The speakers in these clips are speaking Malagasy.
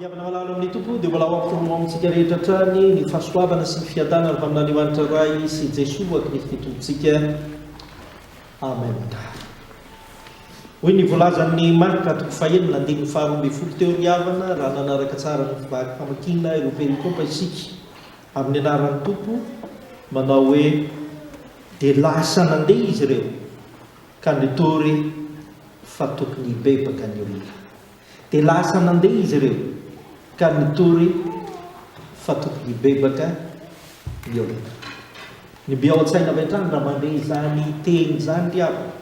Ry havana malala amin'ny Tompo, dia mbola ho ampitoromo amintsika rehetra hatrany ny fahasoavana sy ny fiadanana avy amin'Andriamanitra Ray sy Jesoa Kristy Tompontsika. Amen. Hoy ny voalazan'ny Marka toko fahenina andininy faharoa ambin'ny folo teo ry havana, raha nanaraka tsara ny vaky famakiana ireo perikopa isika amin'ny anaran'ny Tompo, manao hoe, Dia lasa nandeha izy ireo ka nitory fa tokony hibebaka ny olona. Dia lasa nandeha izy ireo ka nitory fa tokony hibebaka ny olona. Ny mby ao an-tsaina avy hatrany raha mandre izany teny izany ry havana,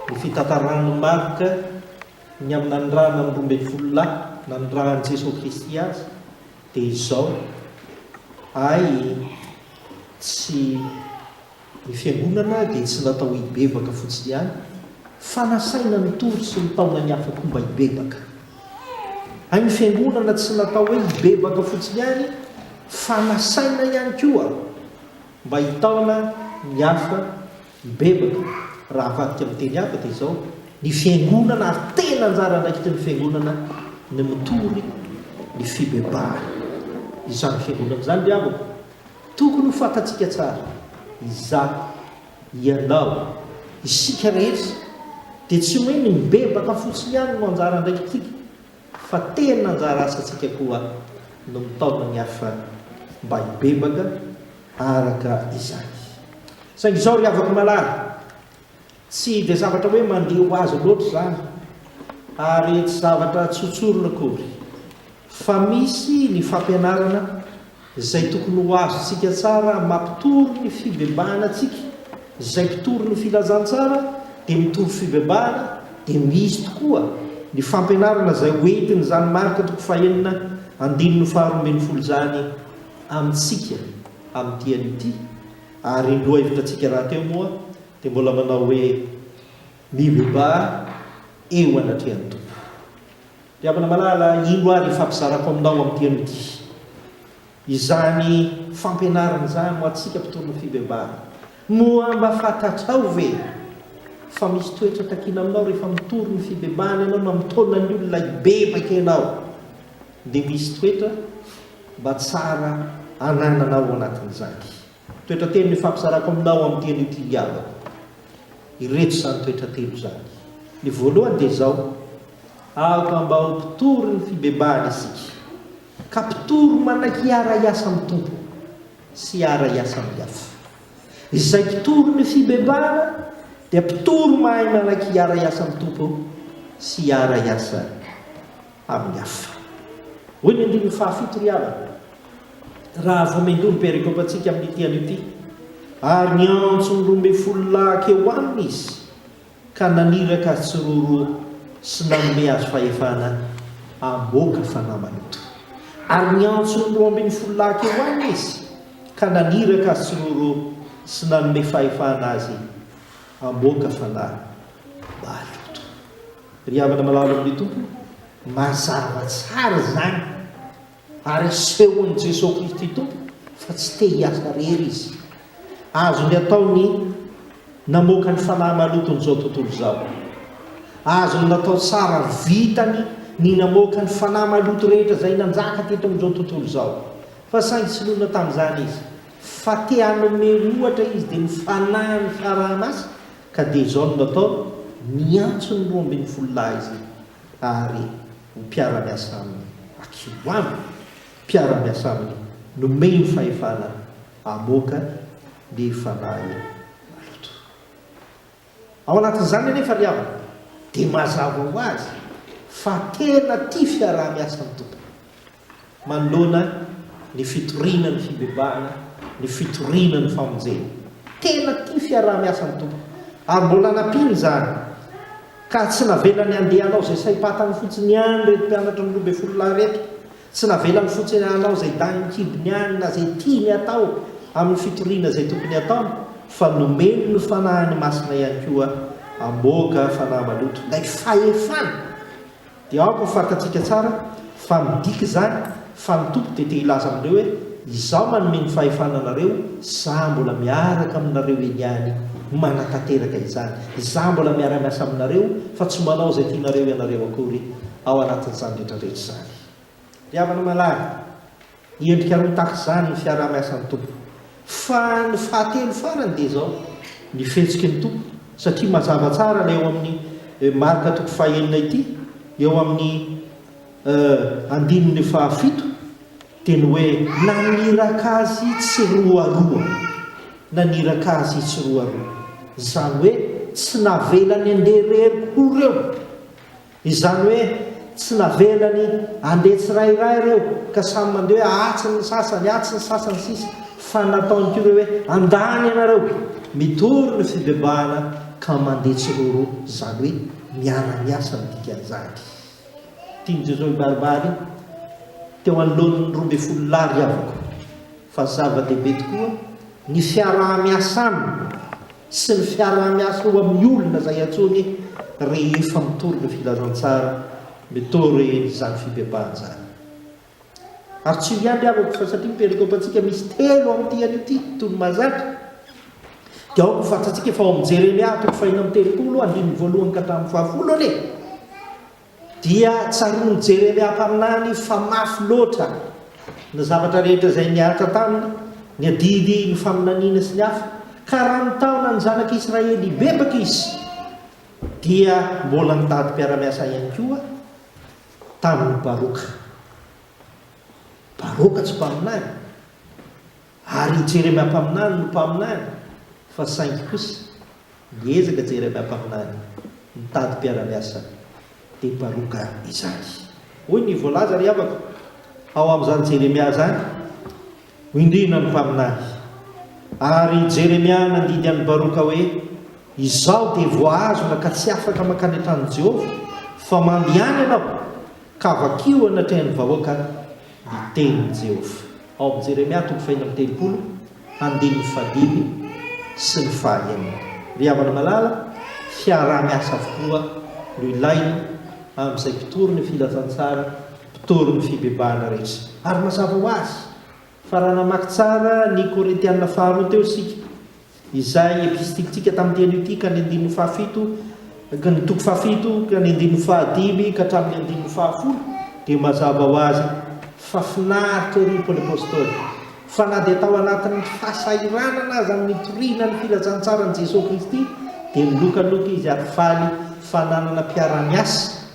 ny fitantaran'i Marka ny amin'ny nanirahana ny 12 lahy, nanirahan'i Jesoa Kristy azy, dia izao, Hay tsy. Ny Fiangonana dia tsy natao hibebaka fotsiny ihany, fa nasaina nitory sy nitaona ny hafa koa mba hibebaka. Hay ny Fiangonana tsy natao hoe hibebaka fotsiny ihany, fa nasaina ihany koa mba hitaona ny hafa hibebaka. Raha avadika amin'ny teny hafa dia izao, ny Fiangonana ary tena anjara andraikitry ny Fiangonana ny mitory ny fibebahana. Izany Fiangonana izany ry havako, Tokony ho fantatsika tsara, izaho, ianao, isika rehetra, dia tsy hoe ny mibebaka fotsiny ihany no anjara andraikitsika, fa tena anjara asantsika koa no mitaona ny hafa mba hibebaka araka izany. Saingy izao ry havako malala, tsy dia zavatra hoe mandeha ho azy loatra izany, ary tsy zavatra tsotsorina akory, fa misy ny fampianarana Izay tokony ho azontsika tsara mampitory ny fibebahana antsika, izay mpitory ny filazantsara dia mitory fibebahana, dia misy tokoa ny fampianarana izay ho entin'izany Marka toko fahenina andininy faharoa ambin'ny folo izany amintsika amin'ity anio ity, ary ny lohahevitra antsika rahateo moa dia mbola manao hoe mibebaha eo anatrehan'ny Tompo. Ry havana malala, indro ary ifampizarako aminao amin'ity anio ity izany fampianarana izany ho antsika mpitory ny fibebahana. Moa mba fantatrao ve fa misy toetra takiana aminao rehefa mitory ny fibebahana ianao na mitaona ny olona hibebaka ianao? Dia misy toetra mba tsara anananao ao anatin'izany. Toetra telo no ifampizarako aminao amin'ity anio ity ry havako. Ireto izany toetra telo izany. Ny voalohany dia izao, Aoka mba ho mpitory ny fibebahana isika, ka mpitory manaiky hiara-hiasa amin'ny Tompo sy hiara-hiasa amin'ny hafa. Izay mpitory ny fibebahana dia mpitory mahay manaiky hiara-hiasa amin'ny Tompo sy hiara-hiasa amin'ny hafa. Hoy ny andininy fahafito ry havana, raha vao mendoa ny perikopantsika amin'ity anio ity, Ary niantso ny 12 lahy hankeo aminy izy, ka naniraka azy tsiroaroa sy nanome azy fahefana hamoaka fanahy maloto. Ary niantso ny 12 lahy hankeo aminy izy, ka naniraka azy tsiroaroa sy nanome fahefana azy hamoaka fanahy maloto. Ry havana malala amin'ny Tompo, mazava tsara izany ary asehon'i Jesoa Kristy Tompo fa tsy te hiasa rery Izy. Azony atao ny namoaka ny fanahy maloton'izao tontolo izao. Azony natao tsara ary vitany ny namoaka ny fanahy maloto rehetra izay nanjaka teto amin'izao tontolo izao. Fa saingy tsy nonina tamin'izany Izy. Fa te hanome ohatra Izy dia ny fanahin'ny fiaraha-miasa Ka dia izao no nataony, niantso ny 12 lahy izy ary ho mpiara-miasa aminy hakiho aminy, mpiara-miasa aminy nomeny fahefana hamoaka ny fanahy maloto. Ao anatin'izany anefa ry havana dia mazava ho azy fa tena tia fiaraha-miasa ny Tompo. manoloana ny fitoriana ny fibebahana, ny fitoriana ny famonjena. Tena tia fiaraha-miasa ny Tompo. Ary mbola nampiany izany, ka tsy navelany handeha hanao izay saim-patany fotsiny ihany ireto mpianatra ny 12 lahy ireto. Tsy navelany fotsiny hanao izay dahin'ny kibony ihany na izay tiany hatao amin'ny fitoriana izay tokony hataony, fa nomeny ny Fanahiny Masina ihany koa hamoaka fanahy maloto, ilay fahefana. Dia aoka ho fantatsika tsara fa midika izany fa ny Tompo dia te hilaza aminareo hoe, Izaho manome ny fahefana anareo, Izaho mbola miaraka aminareo eny ihany manatanteraka izany. Izaho mbola miara-miasa aminareo fa tsy manao izay tianareo ianareo akory ao anatin'izany rehetra rehetra izany. Ry havana malala, endrika roa tahaka izany ny fiaraha-miasan'ny Tompo. Fa ny fahatelo farany dia izao, ny fihetsiky ny Tompo, satria mazava tsara ilay ao amin'ny Marka toko fahenina ity, eo amin'ny andininy fahafito, dia ny hoe naniraka azy tsiroaroa. Naniraka azy tsiroaroa. Izany hoe tsy navelany handeha irery koa ireo. Izany hoe tsy navelany handeha tsirairay ireo ka samy mandeha hoe atsy ny sasany, atsy ny sasany sisa fa nataony koa ireo hoe andany ianareo, mitory ny fibebahana ka mandeha tsiroaroa, izany hoe miara-miasa ny dikan'izany. Tian'i Jesoa hibaribary teo anoloan'ny 12 lahy ry havako fa zava-dehibe tokoa ny fiaraha-miasa aminy sy ny fiaraha-miasa eo amin'ny olona izay antsoiny rehefa mitory ny filazantsara, mitory izany fibebahana izany. Ary tsy io ihany ry havako fa satria ny perikopantsika misy telo amin'ity anio ity, toy ny mahazatra, dia aoka ho fantatsika fa ao amin'ny Jeremia toko fahiny amby telopolo, andininy voalohany ka hatramin'ny fahafolo anie, Dia tsaroan'i Jeremia mpaminany fa mafy loatra ny zavatra rehetra izay nihatra taminy, ny adidy, ny faminaniana sy ny hafa, ka raha nitaona ny zanak'Israely hibebaka izy, dia mbola nitady mpiara-miasa ihany koa tamin'i Baroka. Baroka tsy mpaminany, ary i Jeremia mpaminany no mpaminany, fa saingy kosa Niezaka Jeremia mpaminany nitady mpiara-miasa dia Baroka izany. Hoy ny voalaza ry havako ao amin'izany Jeremia izany, Hoy indrindra ny mpaminany, Ary Jeremia nandidy an'i Baroka hoe, Izaho dia voahazona ka tsy afaka mankany an-tranon'i Jehovah, fa mandehana ianao, ka vakio anatrehan'ny vahoaka ny tenin'i Jehovah. Ao amin'ny Jeremia toko fahiny amby telopolo, andininy fahadimy sy ny fahaenina. Ry havana malala, fiaraha-miasa avokoa no ilaina amin'izay mpitory ny filazantsara, mpitory ny fibebahana rehetra. Ary mazava ho azy fa raha namaky tsara ny Korintiana faharoa teo isika, Izay epistilintsika tamin'ity anio ity ka ny andininy fahafito, ny toko fahafito ka ny andininy fahadimy ka hatramin'ny andininy fahafolo dia mazava ho azy fa finaritra ery Paoly Apostoly fa na dia tao anatin'ny fahasahiranana aza ny nitoriana ny filazantsaran'i Jesoa Kristy dia nilokaloka izy ary faly fa nanana mpiara-miasa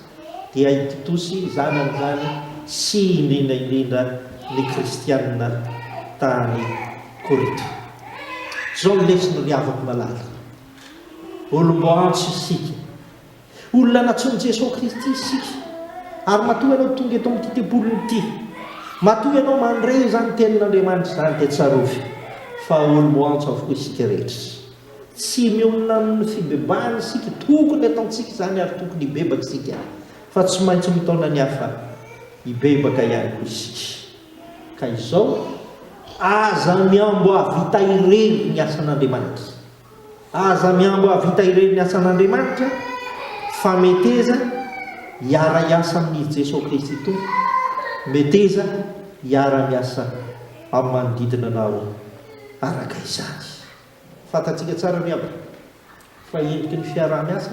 dia i Titosy zanany izany sy indrindra indrindra ny kristianina tany Korinto. Izao ny lesona ry havako malala. Olom-boantso isika. Olona nantsoin'i Jesoa Kristy isika. Ary matoa ianao tonga eto amin'ity tempoliny ity, matoa ianao mandre izany tenin'Andriamanitra izany dia tsarovy fa olom-boantso avokoa isika rehetra. Tsy mionona amin'ny fibebahana isika, tokony ataontsika izany ary tokony hibebaka isika, fa tsy maintsy mitaona ny hafa hibebaka ihany koa isika. Ka izao, aza mihambo hahavita irery ny asan'Andriamanitra. Aza mihambo hahavita irery ny asan'Andriamanitra, fa meteza hiara-hiasa amin'i Jesoa Kristy Tompo, meteza hiara-miasa amin'ny manodidina anao araka izany. Fantatsika tsara ry havana fa endriky ny fiaraha-miasa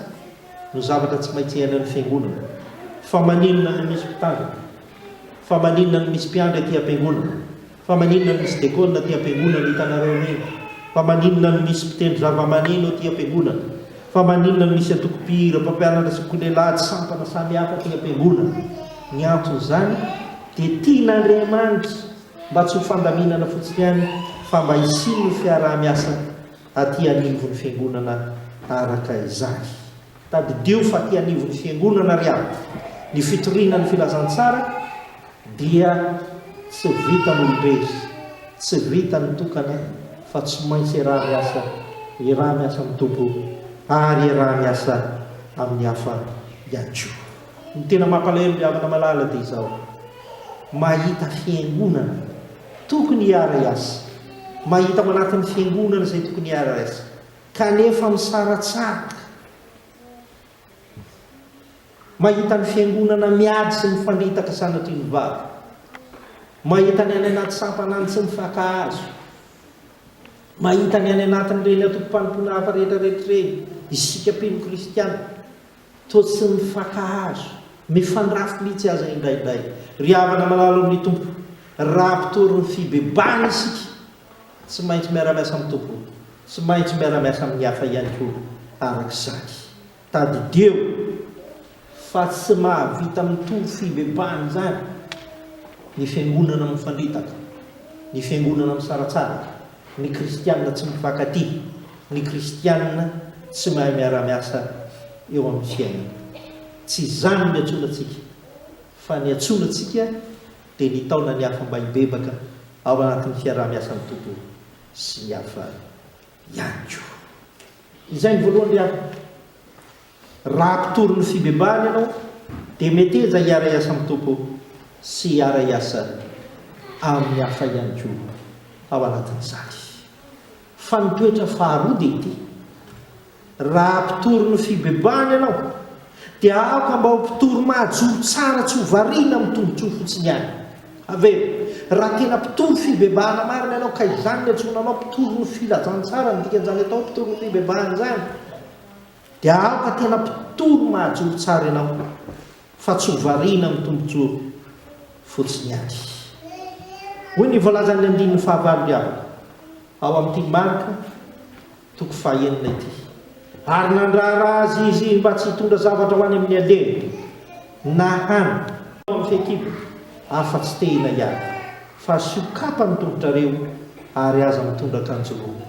no zavatra tsy maintsy iainan'ny fiangonana. Fa maninona no misy mpitandrina? Fa maninona no misy mpiandry aty am-piangonana? Fa maninona no misy dekona aty am-piangonana hitanareo ireny? Fa maninona no misy mpitendry zava-maneno aty am-piangonana? Fa maninona no misy antoko mpihira, mpampianatra sekoly lehilahy, sampana samihafa aty am-piangonana? Ny anton'izany dia tian'Andriamanitra Mba tsy ho fandaminana fotsiny ihany fa mba hisian'ny fiaraha-miasa aty anivon'ny fiangonana araka izany. Tadidio fa aty anivon'ny fiangonana ry havana, ny fitoriana ny filazantsara dia tsy vitan'olon-drery, tsy vitan'ny tokana fa tsy maintsy iaraha-miasa, iaraha-miasa amin'ny Tompo ary iaraha-miasa amin'ny hafa ihany koa. Ny tena mampalahelo ry havana malala dia izao, mahita fiangonana tokony hiara-hiasa, mahita ao anatin'ny fiangonana izay tokony hiara-hiasa, kanefa misaratsaraka, mahita ny fiangonana miady sy mifandritaka sanatria ny vava, mahita ny any anaty sampana any tsy mifankahazo, mahita ny any anatin'ireny antokom-panompoana hafa rehetra rehetra ireny, isika mpino kristiana, Toa tsy mifankahazo. Mifandrafy mihitsy aza indraindray. Ry havana malala ao amin'ny Tompo, raha mpitory ny fibebahana isika, tsy maintsy miara-miasa amin'ny Tompo, tsy maintsy miara-miasa amin'ny hafa ihany koa araka izany. Tadidio fa tsy mahavita mitory fibebahana izany ny fiangonana mifandritaka, ny fiangonana misaratsaraka, ny kristiana tsy mifankatia, ny kristiana tsy mahay miara-miasa eo amin'ny fiainana. Tsy izany no niantsoana antsika, fa ny antsoina antsika dia ny hitaona ny hafa mba hibebaka ao anatin'ny fiaraha-miasan'ny Tompo sy ny hafa ihany koa. Izay ny voalohany ry havana. Raha mpitory ny fibebahana ianao dia meteza hiara-hiasa amin'ny Tompo sy hiara-hiasa amin'ny hafa ihany koa ao anatin'izany. Fa ny toetra faharoa dia ity, Raha mpitory ny fibebahana ianao, dia aoka mba ho mpitory mahajoro tsara tsy ho variana amin'ny tombontsoa fotsiny ihany. Averiko, raha tena mpitory fibebahana marina ianao, ka izany no iantsoana anao mpitory ny filazantsara, ny dikan'izany atao hoe mpitory ny fibebahana izany, dia aoka tena mpitory mahajoro tsara ianao, fa tsy ho variana amin'ny tombontsoa fotsiny ihany. Hoy ny voalazan'ny andininy fahavalo ry havana, ao amin'ity Marka toko fahenina ity. Ary nandrara azy izy mba tsy hitondra zavatra ho any amin'ny alehany, na hany. Ao amin'ny fehikibo, afa-tsy tehina ihany, fa asio kapa ny tongotrareo, ary aza mitondra akanjo roa.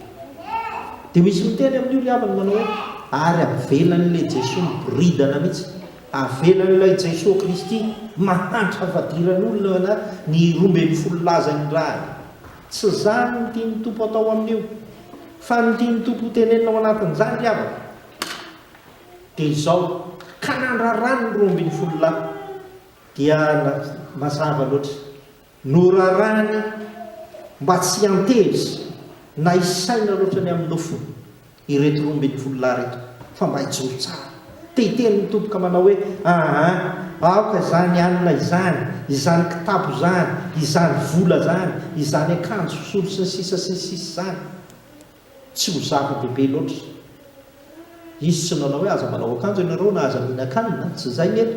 Dia misy miteny amin'io ry havana manao hoe, ary avelan'ilay Jesoa miboridana mihitsy, avelan'ilay Jesoa Kristy mahantra fadiran'olona na ny 12 lazain'ny rany. Tsy izany no tian'ny Tompo atao amin'io. Fa ny tian'ny Tompo ho tenenina ao anatin'izany ry havana, dia izao, ka nandrarany ny 12 lahy, dia mazava loatra, norarany mba tsy hiantehitra na hisaina loatra ny amin'ny nofony ireto 12 lahy ireto, fa mba hijoro tsara. Te hiteny ny Tompo ka manao hoe, Aa, aoka izany hanina izany, izany kitapo izany, izany vola izany, izany akanjo fisolo sy ny sisa sy ny sisa izany, tsy ho zava-dehibe loatra. Izy tsy nanao hoe aza manao akanjo ianareo na aza mihinan-kanina, tsy izay ny eto.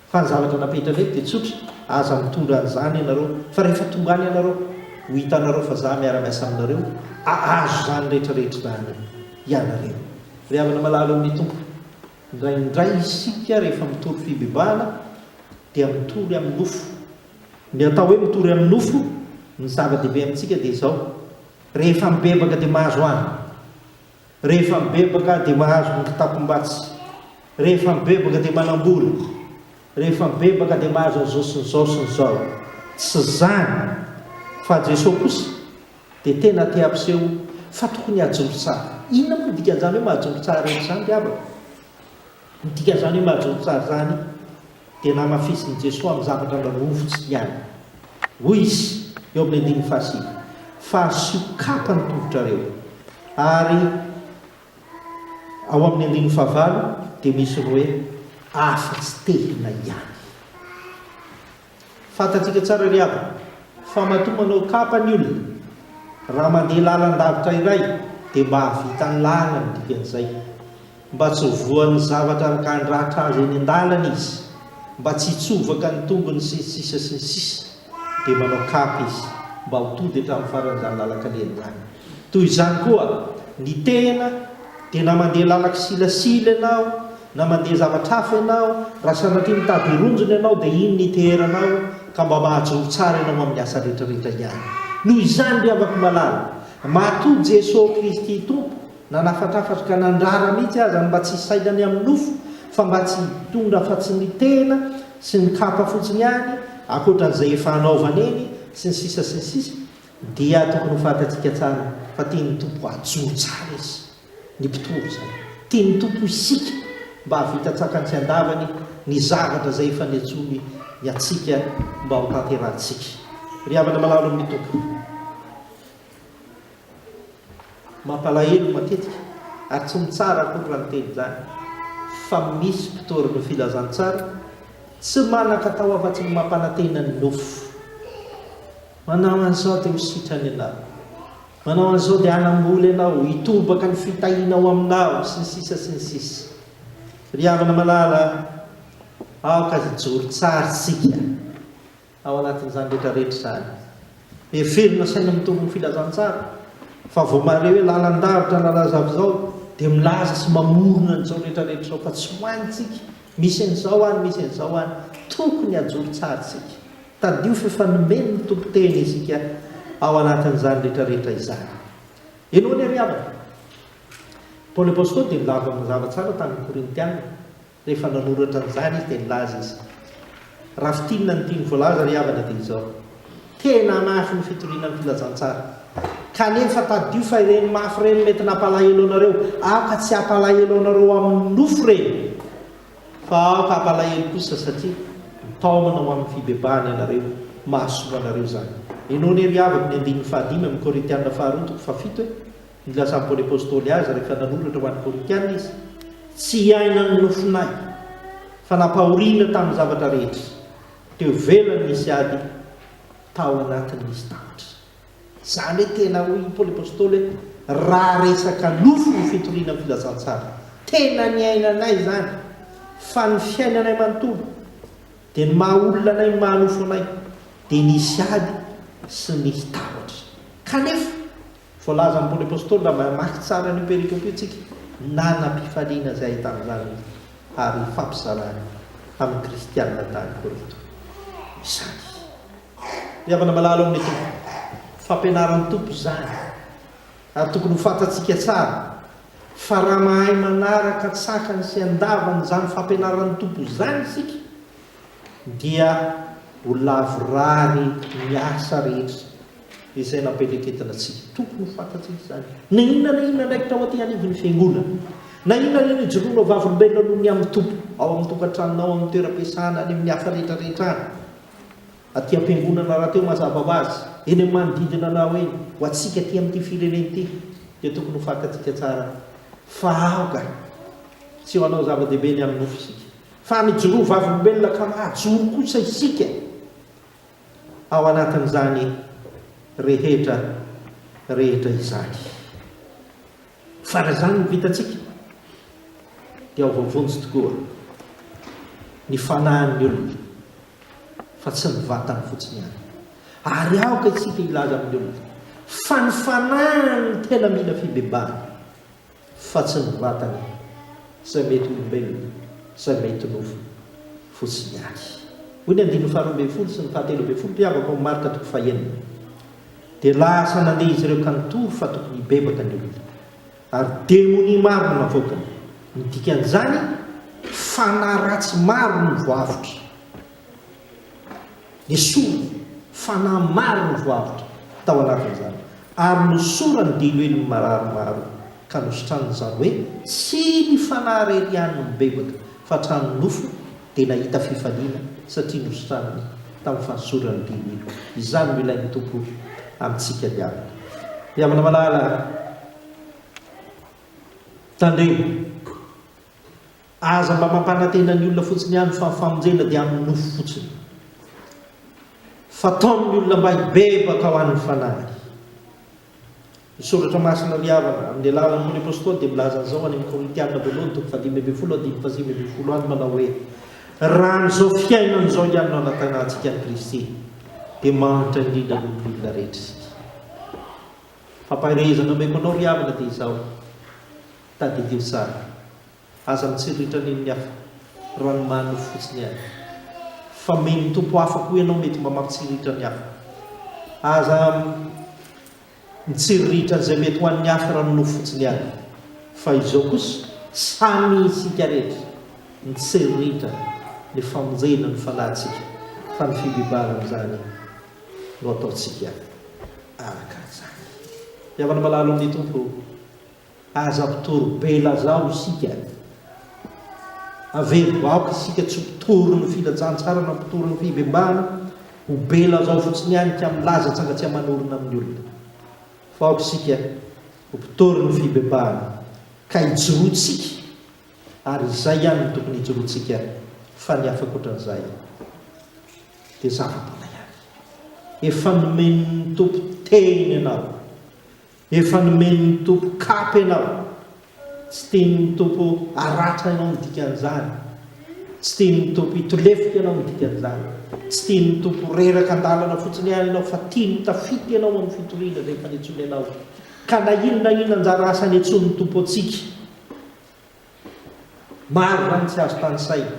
Fa ny zavatra napetrany eto dia tsotra, aza mitondra an'izany ianareo, fa rehefa tonga any ianareo, ho hitanareo fa za miara-miasa aminareo, ahazo izany rehetra rehetra izany ianareo. Ry havana malala ao amin'ny Tompo, indraindray isika rehefa mitory fibebahana dia mitory amin'ny nofo. Ny atao hoe mitory amin'ny nofo, ny zava-dehibe amintsika dia izao, rehefa mibebaka dia mahazo hanina. Rehefa mibebaka dia mahazo ny kitapom-batsy. Rehefa mibebaka dia manam-bola. Rehefa mibebaka dia mahazo an'izao sy ny izao sy ny izao. Tsy izany fa Jesoa kosa dia tena te hampiseho fa tokony hajoro tsara. Inona moa ny dikan'izany hoe mahajoro tsara rehetra izany ry havana? Ny dikan'izany hoe mahajoro tsara izany dia namafisin'i Jesoa amin'ny zavatra narofotsy ihany. Hoy Izy, eo amin'ny andininy fahasivy, Fa asio kapa ny tongotrareo. Ary ao amin'ny andininy fahavalo dia misy ny hoe, afa-tsy tehina ihany. Fantatsika tsara ry havana, fa matoa manao kapa ny olona, raha mandeha lalan-davitra iray dia mba hahavita ny lalany ny dikan'izay. Mba tsy ho voan'ny zavatra ka handratra azy eny an-dalana izy, mba tsy hitsovaka ny tongony sy ny sisa sy ny sisa dia manao kapa izy mba ho tody hatramin'ny faran'izany lalan-kalehany izany. Toy izany koa, ny tehina dia na mandeha lalan-kisilasila ianao, na mandeha zavatra hafa ianao, raha sanatria mitady hironjona ianao dia iny ny iteheranao ka mba mahajoro tsara ianao amin'ny asa rehetra rehetra ihany. Noho izany ry havako malala, matoa Jesoa Kristy Tompo Nanafatrafatra ka nandrara mihitsy aza ny mba tsy hisaina ny amin'ny nofo fa mba tsy hitondra afa-tsy ny tena sy ny kapa fotsiny ihany ankoatra an'izay efa anaovany eny sy ny sisa sy ny sisa dia tokony ho fantatsika tsara fa tian'ny Tompo hajoro tsara izy, ny mpitory izany. Tian'ny Tompo isika mba hahavita an-tsakany sy an-davany ny zavatra izay efa niantsoany ny antsika mba ho tanterahantsika. Ry havana malala amin'ny Tompo. Mampalahelo matetika, ary tsy mitsara akory raha miteny izany, fa misy mpitory ny filazantsara tsy manan-katao afa-tsy ny mampanantena ny nofo. Manao an'izao dia ho sitrana ianao. Manao an'izao dia hanam-bola ianao, hitobaka ny fitahiana ao aminao, sy ny sisa sy ny sisa. Ry havana malala a! Aoka hijoro tsara isika ao anatin'izany rehetra rehetra izany. Heverina saina mitory ny filazantsara fa vao mahare hoe lalan-davitra nalaza avy izao dia milaza sy mamorona an'izao rehetra rehetra izao fa tsy ho antsika. Misy an'izao any, misy an'izao any. Tokony hajoro tsara isika. Tadidio fa efa nomen'ny Tompo teny isika ao anatin'izany rehetra rehetra izany. Henoina ry havana. Paoly Apostoly dia nilaza mazava tsara tamin'ny Korintiana. Rehefa nanoratra an'izany izy dia nilaza izy. Raha fintinina ny tiany voalaza ry havana dia izao, Tena mafy ny fitoriana ny filazantsara. Kanefa tadidio fa ireny mafy ireny mety nampalahelo anareo. Aoka tsy hampalahelo anareo amin'ny nofo ireny, fa aoka hampalahelo kosa satria mitaomana ho amin'ny fibebahana ianareo. Mahasoa anareo izany. Henoina ry havako ny andininy fahadimy amin'ny Korintiana faharoa toko fahafito e. Nilazan'i Paoly Apostoly azy rehefa nanoratra ho an'ny Korintiana izy, Tsy iainan'ny nofonay, fa nampahoriana tamin'ny zavatra rehetra, teo ivelany nisy ady, tao anatiny nisy tahotra. Izany hoe tena hoy i Paoly Apostoly hoe, raha resaka nofo ny fitoriana ny filazantsara, tena niainanay izany, fa ny fiainanay manontolo, dia ny maha olona anay, ny maha nofo anay, dia nisy ady sy nisy tahotra. Kanefa, Voalazan'i Paoly Apostoly raha mamaky tsara an'io perikopa io tsika, nanam-pifaliana izahay tamin'izany ary nifampizarana tamin'ny kristiana tany Korinto izany. Ry havana malala ao amin'ny Tompo, fampianaran'ny Tompo izany ary tokony ho fantatsika tsara fa raha mahay manaraka an-tsakany sy an-davany izany fampianaran'ny Tompo izany isika dia ho lavorary ny asa rehetra izay nampiandraiketina antsika. Tokony ho fantatsika izany. Na inona na inona andraikitra ao aty anivon'ny Fiangonana, na inona na inona ijoroanao vavolombelona noho ny amin'ny Tompo, ao amin'ny tokantranonao, amin'ny toeram-piasana, any amin'ny hafa rehetra rehetra any, aty am-piangonana rahateo mazava ho azy, eny amin'ny manodidina anao eny, ho antsika aty amin'ity firenena ity, dia tokony ho fantatsika tsara fa aoka tsy ho hanao zava-dehibe ny amin'ny nofo isika, fa mijoroa vavolombelona ka mahajoro kosa isika. ao anatin'izany rehetra rehetra izany. Fa raha izany no vitantsika, dia ho voavonjy tokoa ny fanahin'ny olona, fa tsy ny vatany fotsiny ihany. Ary aoka isika hilaza amin'ny olona fa ny fanahiny no tena mila fibebahana. fa tsy ny vatana izay mety olombelona izay mety nofo fotsiny ihany. Hoy ny andininy faharoa ambinifolo sy ny fahatelo ambinifolo mpiavaka ao amin'ny Marka toko fahenina, Dia lasa nandeha izy ireo ka nitory fa tokony hibebaka ny olona, ary demonia maro no navoakany. Ny dikan'izany, fanahy ratsy maro no voavotra. Nesoriny, fanahy maro no voavotra tao anatin'izany, ary nosorany diloilo ny marary maro ka nositraniny izany hoe tsy ny fanahy irery ihany no mibebaka fa hatramin'ny nofo dia nahita fifaliana satria nositraniny tamin'ny fanosorany diloilo. Izany no ilain'ny Tompo amintsika ry havana. Ry havana malala, tandremo. Aza mba mampanantena ny olona fotsiny ihany fa ny famonjena dia amin'ny nofo fotsiny. Fa taomy ny olona mba hibebaka ho an'ny fanahiny. Ny Soratra Masina ry havana, amin'ny alalan'i Paoly Apostoly dia milaza an'izao any amin'ny Korintiana voalohany toko fahadimy ambinifolo andininy fahasivy ambinifolo any manao hoe, Raha amin'izao fiainana izao ihany no anantenantsika an'i Kristy, dia mahantra indrindra noho ny olona rehetra isika. Fampaherezana omeko anao ry havana dia izao, tadidio tsara. Aza mitsiriritra nen'ny hafa raha ny maha nofo fotsiny ihany. Fa omen'ny Tompo hafa koa ianao mety mba mampitsiriritra ny hafa. Aza mitsiriritra an'izay mety ho an'ny hafa raha ny nofo fotsiny ihany. Fa izao kosa, samy isika rehetra mitsiriritra ny famonjena ny fanahintsika fa ny fibebahana amin'izany no ataontsika araka an'izany. Ry havana malala ao amin'ny Tompo, Aza mpitory be lazao isika. Averiko, aoka isika tsy ho mpitory ny filazantsara na mpitory ny fibebahana ho be lazao fotsiny ihany ka milaza tsanga tsy aman'orona amin'ny olona. Fa aoka isika ho mpitory ny fibebahana ka hijoroantsika ary izay ihany no tokony hijoroantsika fa ny hafa ankoatran'izay dia zava-poana ihany. Efa nomen'ny Tompo teny ianao. Efa nomen'ny Tompo kapa ianao. Tsy tian'ny Tompo haratra ianao ny dikan'izany. Tsy tian'ny Tompo hitolefika ianao ny dikan'izany. Tsy tian'ny Tompo ho reraka an-dalana fotsiny ihany ianao fa tiany ho tafita ianao amin'ny fitoriana izay efa niantsoany anao. Ka na inona na inona anjara asa niantsoan'ny Tompo antsika, maro izany tsy azo tanisaina,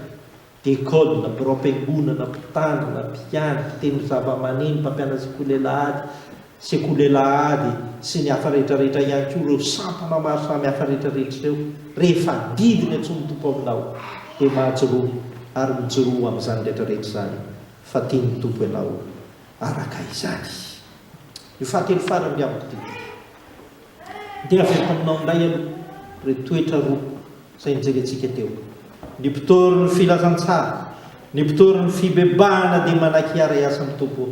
Diakona, biraom-piangonana, mpitandrina, mpiandry, mpitendry zavamaneno, mpampianatra sekoly alahady, sekoly alahady sy ny hafa rehetra rehetra ihany koa ireo sampana maro samy hafa rehetra rehetra ireo, rehefa adidy ny antsoin'ny Tompo aminao dia mahajoroa ary mijoroa amin'izany rehetra rehetra izany fa tian'ny Tompo ianao araka izany. Io fahatelo farany ry amiko dia dia averiko aminao indray aloha ireo toetra roa izay nojerentsika teo. Ny mpitory ny filazantsara, ny mpitory ny fibebahana dia manaiky hiara-hiasa amin'ny Tompo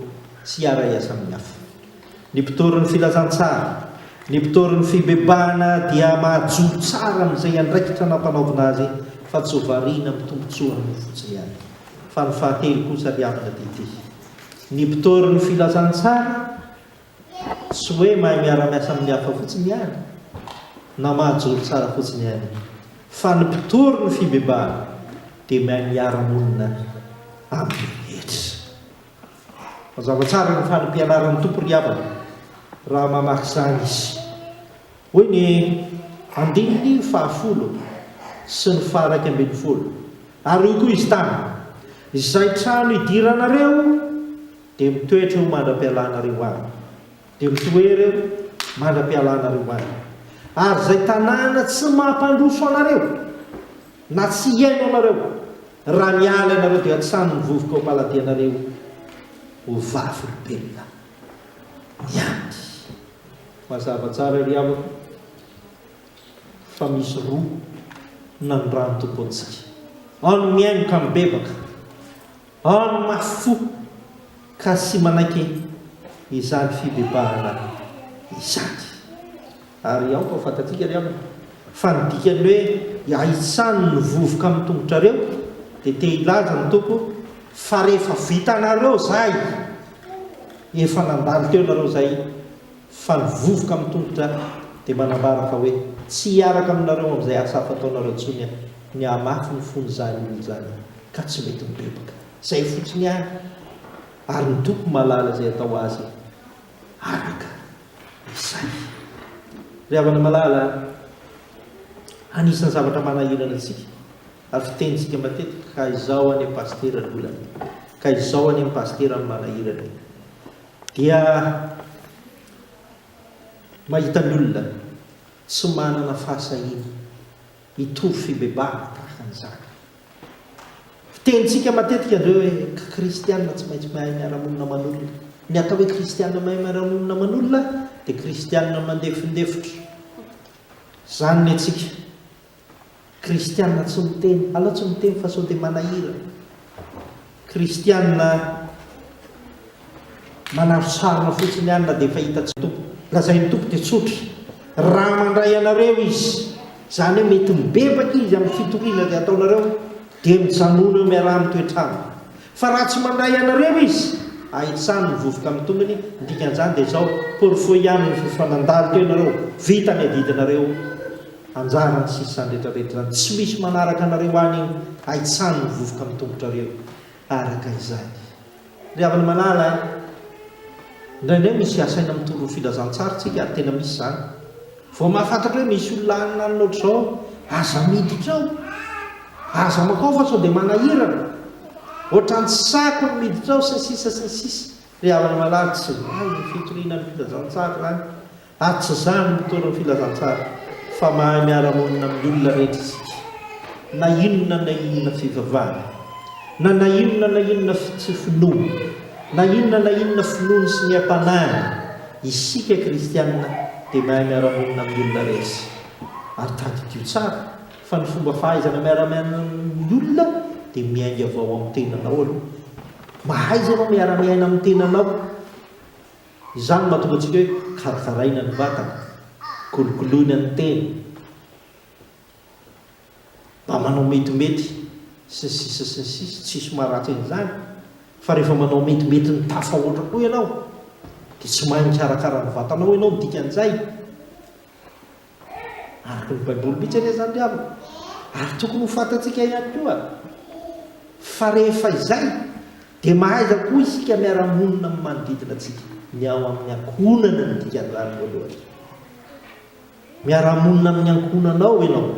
sy hiara-hiasa amin'ny hafa. Ny mpitory ny filazantsara, ny mpitory ny fibebahana dia mahajoro tsara amin'izay andraikitra nampanaovina azy fa tsy ho variana amin'ny tombontsoany fotsiny ihany. Fa ny fahatelo kosa ry havana dia ity, ny mpitory ny filazantsara Tsy hoe mahay miara-miasa amin'ny hafa fotsiny ihany, na mahajoro tsara fotsiny ihany, fa ny mpitory ny fibebahana dia mahay miara-monina amin'ny rehetra. Mazava tsara ny fanim-pianaran'ny Tompo ry havana raha mamaky izany izy. Hoy ny andininy fahafolo sy ny faha-11, Ary hoy koa izy taminy, Izay trano idiranareo, Dia mitoetra eo mandra-pialanareo any. Dia mitoera eo mandra-pialanareo any. Ary izay tanàna tsy mampandroso anareo, na tsy hihaino anareo, raha miala ianareo dia atsano ny vovoka ao am-paladianareo ho vavolombelona ny aminy. Mazava tsara ry havako fa misy roa nanirahan'ny Tompo antsika. Ao ny mihaino ka mibebaka. Ao ny mafy fo ka tsy manaiky izany fibebahana izany. Ary aoka ho fantatsika ry havana fa ny dikan'ny hoe ahitsano ny vovoka amin'ny tongotrareo dia te hilaza ny Tompo fa rehefa vitanareo izay, efa nandalo teo nareo izay fa ny vovoka amin'ny tongotra dia manambara fa hoe tsy hiaraka aminareo amin'izay asa hafa ataonareo intsony aho, ny hahamafy ny fon'izany olona izany. ka tsy mety mibebaka. Izay fotsiny ihany. Ary ny Tompo mahalala izay atao azy araka izay. Ry havana malala, anisan'ny zavatra manahirana antsika, ary fitenintsika matetika, ka izao anie pasitera ny olana, ka izao anie ny pasitera no manahirana e. Dia mahita ny olona tsy manana fahasahiana hitory fibebahana tahaka an'izany. Fitenintsika matetika indreo hoe ka kristiana tsy maintsy mahay miara-monina aman'olona. Ny atao hoe kristiana mahay miara-monina aman'olona dia kristiana mandefindefitra. Izany ny antsika. Kristiana tsy miteny, aleo tsy miteny fa sao dia manahirana. Kristiana Manarosarona fotsiny ihany na dia efa hita tsy Tompo. Lazain'ny Tompo dia tsotra, raha mandray anareo Izy, izany hoe mety mibebaka Izy amin'ny fitoriana izay ataonareo, dia mijanona eo miaraha mitoetra Aminy. Fa raha tsy mandray anareo Izy, ahitsano ny vovoka amin'ny tongony, ny dikan'izany dia izao, porofoy ihany ny fa nandalo teo ianareo, vita ny adidinareo, anjarany sisa izany rehetra rehetra izany, tsy misy manaraka anareo any iny, ahitsano ny vovoka amin'ny tongotrareo araka izany. Ry havana malala a! Indraindray misy asaina mitory ny filazantsara tsika ary tena misy izany. Vao mahafantatra hoe misy olona any na any ohatr'izao, aza miditra ao. Aza mankao fa sao dia manahirana. Ohatran'ny tsy sahiko ny miditra ao sy ny sisa sy ny sisa. Ry havana malala, tsy izany ny fitoriana ny filazantsara izany. Ary tsy izaho no mitory ny filazantsara, fa mahay miara-monina amin'ny olona rehetra isika, na inona na inona fivavahana, na na inona na inona tsy finoana, na inona na inona finoany sy ny aim-panahiny, isika kristiana dia mahay miara-monina amin'ny olona rehetra. Ary tadidio tsara fa ny fomba fahaizana miara-miaina amin'ny olona dia miainga avy ao amin'ny tenanao aloha. Mahaiza ianao miara-miaina amin'ny tenanao. Izany no mahatonga antsika hoe karakaraina ny vatana, kolokoloina ny tena, mba manao metimety sy ny sisa sy ny sisa, tsisy maharatsy an'izany fa rehefa manao metimety ny tafahoatra koa ianao dia tsy mahay mikarakara ny vatanao ianao ny dikan'izay. Araka ny Baiboly mihitsy anie izany ry havana. Ary tokony ho fantatsika ihany koa. Fa rehefa izay dia mahaiza koa isika miara-monina amin'ny manodidina antsika, ny ao amin'ny ankohonana no dikan'izany voalohany. Miara-monina amin'ny ankohonanao ianao,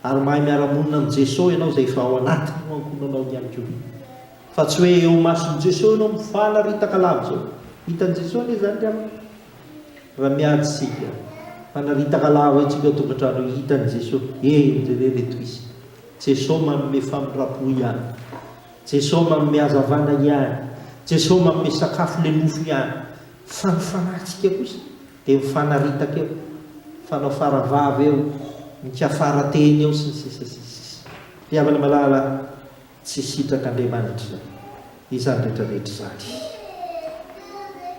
ary mahay miara-monina amin'i Jesoa ianao izay efa ao anatin'io ankohonanao ihany koa. Fa tsy hoe eo imason'i Jesoa ianao mifanaritaka lava izao. Hitan'i Jesoa anie izany ry havana. Raha miady isika, mifanaritaka lava eo tsika ao an-tokantrano io, hitan'i Jesoa. Eny, jereo ireto izy. Jesoa manome famindram-po ihany. Jesoa manome hazavana ihany. Jesoa manome sakafo le nofo ihany. Fa ny fanahintsika kosa dia mifanaritaka eo, mifanao faravava eo, mikafara teny eo, sy ny sisa sy ny sisa. Ry havana malala, tsy sitrak'Andriamanitra izany rehetra rehetra izany.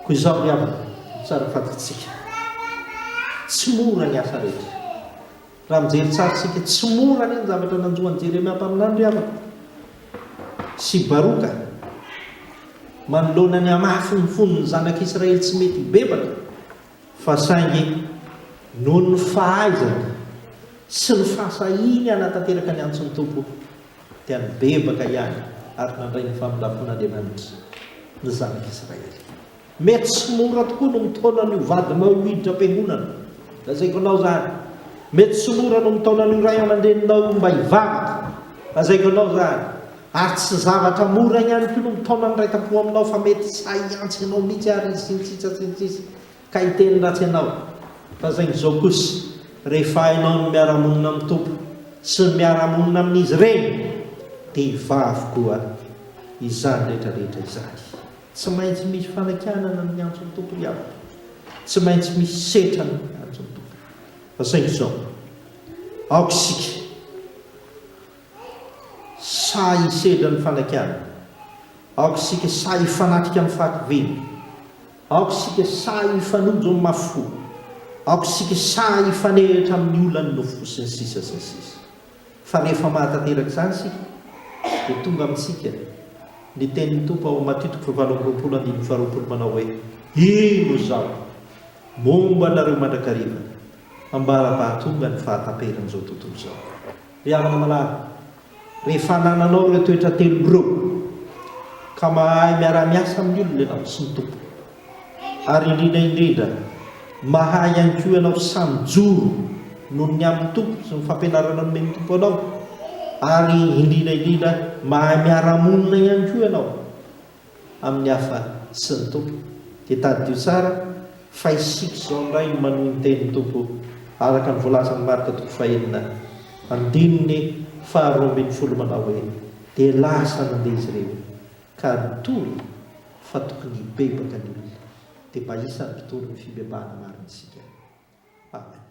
Koa izao ry havana, no tsara fantatsika, tsy mora ny asa rehetra. Raha mijery tsara isika, tsy mora anie ny zavatra nanjo an'i Jeremia mpaminany ry havana, sy Baroka, manoloana ny hamafin'ny fon'ny zanak'Israely tsy mety hibebaka, fa saingy noho ny fahaizany sy ny fahasahiany hanatanteraka ny antson'ny Tompo, dia nibebaka ihany ary nandray ny famindram-pon'Andriamanitra ny zanak'Israely. Mety tsy mora tokoa no mitaona an'io vadinao io hiditra am-piangonana. Lazaiko anao izany. Mety tsy mora no mitaona an'io ray aman-dreninao io mba hivavaka. Lazaiko anao izany. Ary tsy zavatra mora ihany koa no mitaona ny ray tampo aminao fa mety sahy hiantsy anao mihitsy ary izy sy ny sisa sy ny sisa ka hiteny ratsy anao. Fa saingy izao kosa, rehefa hainao ny miara-monina amin'ny Tompo sy ny miara-monina amin'izy ireny dia hivavy koa izany rehetra rehetra izany. Tsy maintsy misy fanakianana ny antson'ny Tompo ry havana. Tsy maintsy misy setrany ny antson'ny Tompo. Fa saingy izao, aoka isika sahy hisedra ny fanakianana. Aoka isika sahy hifanatrika amin'ny fahakiviana. Aoka isika sahy hifanojo amin'ny mafy fo. Aoka isika sahy hifanehitra amin'ny olan'ny nofo, sy ny sisa sy ny sisa. Fa rehefa mahatanteraka izany isika, dia tonga amintsika ny tenin'ny Tompo ao Matio toko fahavalo amby 20 andininy faharoapolo manao hoe, Indro Izaho momba anareo mandrakariva, ambara-pahatonga ny fahataperan'izao tontolo izao. Ry havana malala, rehefa anananao ireo toetra telo ireo, ka mahay miara-miasa amin'ny olona ianao sy ny Tompo, Ary indrindra indrindra, mahay ihany koa ianao sahy mijoro noho ny amin'ny Tompo sy ny fampianarana nomen'ny Tompo anao. Ary indrindra indrindra, mahay miara-monina ihany koa ianao amin'ny hafa sy ny Tompo. Dia tadidio tsara fa isika izao indray no manohy ny tenin'ny Tompo araka ny voalazan'i Marka toko fahenina andininy faharoambinifolo manao hoe, Dia lasa nandeha izy ireo ka nitory fa tokony hibebaka ny olona dia mba isan'ny mpitory ny fibebahana marina isika. Amen.